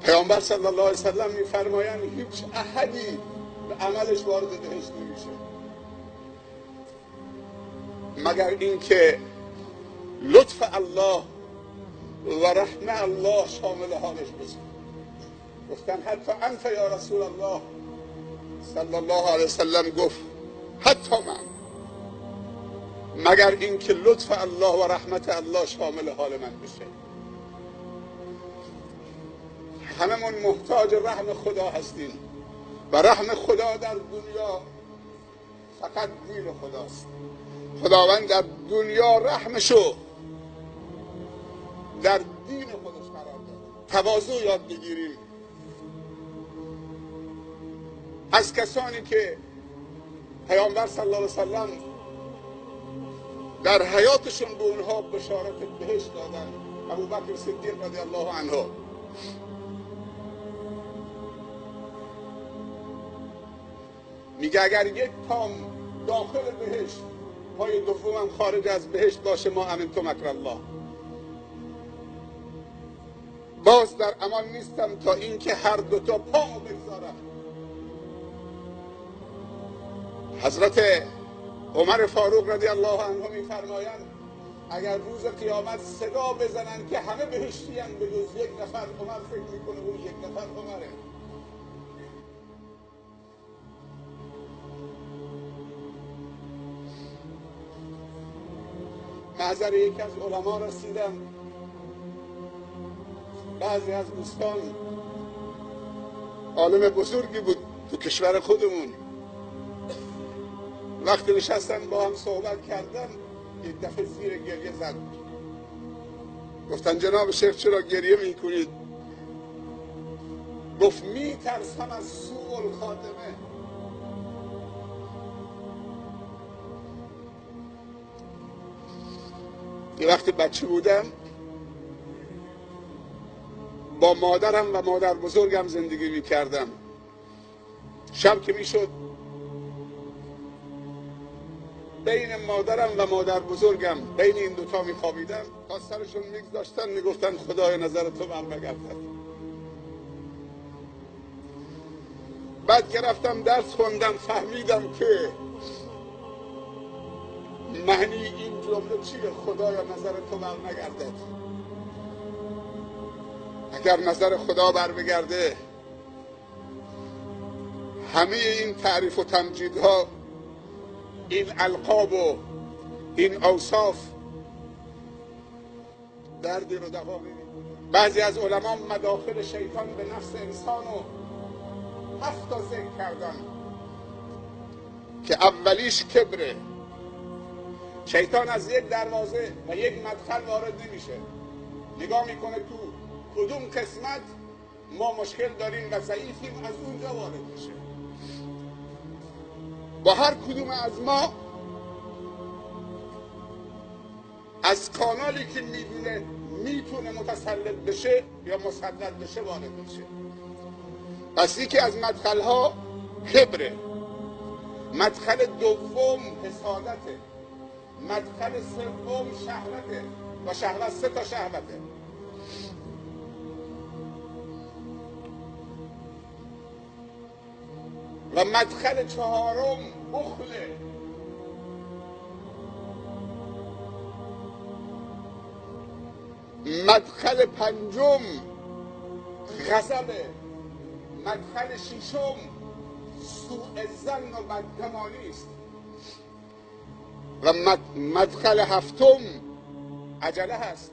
پیامبر صلی الله علیه وسلم میفرمایند هیچ احدی به عملش وارد بهشت نمیشه مگر اینکه لطف الله و رحم الله شامل حالش بشه. گفتن حتی انت یا رسول الله صلی الله علیه وسلم؟ گفت حتی من، مگر اینکه لطف الله و رحمت الله شامل حال من بشه. هممون محتاج رحم خدا هستیم و رحم خدا در دنیا فقط دین خداست. خداوند در دنیا رحمشو در دین خودش قرار داد. تواضع یاد بگیریم از کسانی که پیامبر صلی الله علیه وسلم در حیاتشون به اونها بشارت بهشت دادن. ابوبکر صدیق رضی الله عنه میگه اگر یک پام داخل بهشت، پای دومم خارج از بهشت باشه، ما امنت مکر الله، باز در امان نیستم تا اینکه هر دوتا پامو بگذارم. حضرت عمر فاروق رضی الله عنه میفرمایند اگر روز قیامت صدا بزنن که همه بهشتی ان به جز یک نفر، عمر فکر میکنه اون یک نفر عمره. محضر یکی از علما رسیدم، بعضی از دوستان، عالم بزرگی بود تو کشور خودمون، وقتی نشستن با هم صحبت کردن یک دفعه زیر گریه زد. گفتن جناب شیخ چرا گریه میکنید؟ گفت میترسم از سوء الخاتمه. یه وقتی بچه بودم با مادرم و مادر بزرگم زندگی میکردم. شب که میشد بین مادرم و مادر بزرگم، بین این دوتا میخوابیدم، تا سرشون میگذاشتن میگفتن خدای نظر تو بر بگردد. بعد که رفتم درس خوندم فهمیدم که معنی این جمله چیه، خدایا نظر تو بر نگردد. اگر نظر خدا بر بگرده همه این تعریف و تمجیدها، این القاب و این اوصاف دردی رو دوا نمی‌کنه. بعضی از علما مداخل شیطان به نفس انسان رو 7 تا ذکر کردن که اولیش کبره. شیطان از یک دروازه و یک مدخل وارد نمیشه، نگاه میکنه تو کدوم قسمت ما مشکل داریم و ضعیفیم، از اونجا وارد میشه. با هر کدوم از ما از کانالی که میدونه میتونه متسلط بشه یا مسلط بشه وارد میشه. پس یکی از مدخلها کبره، مدخل دوم حسادته، مدخل سوم شهوته و شهوت 3 تا شهوته. و مدخل چهارم بخله. مدخل پنجم غضبه. مدخل ششم سوء ظن و بدگمانی است. و مدخل هفتم عجله هست.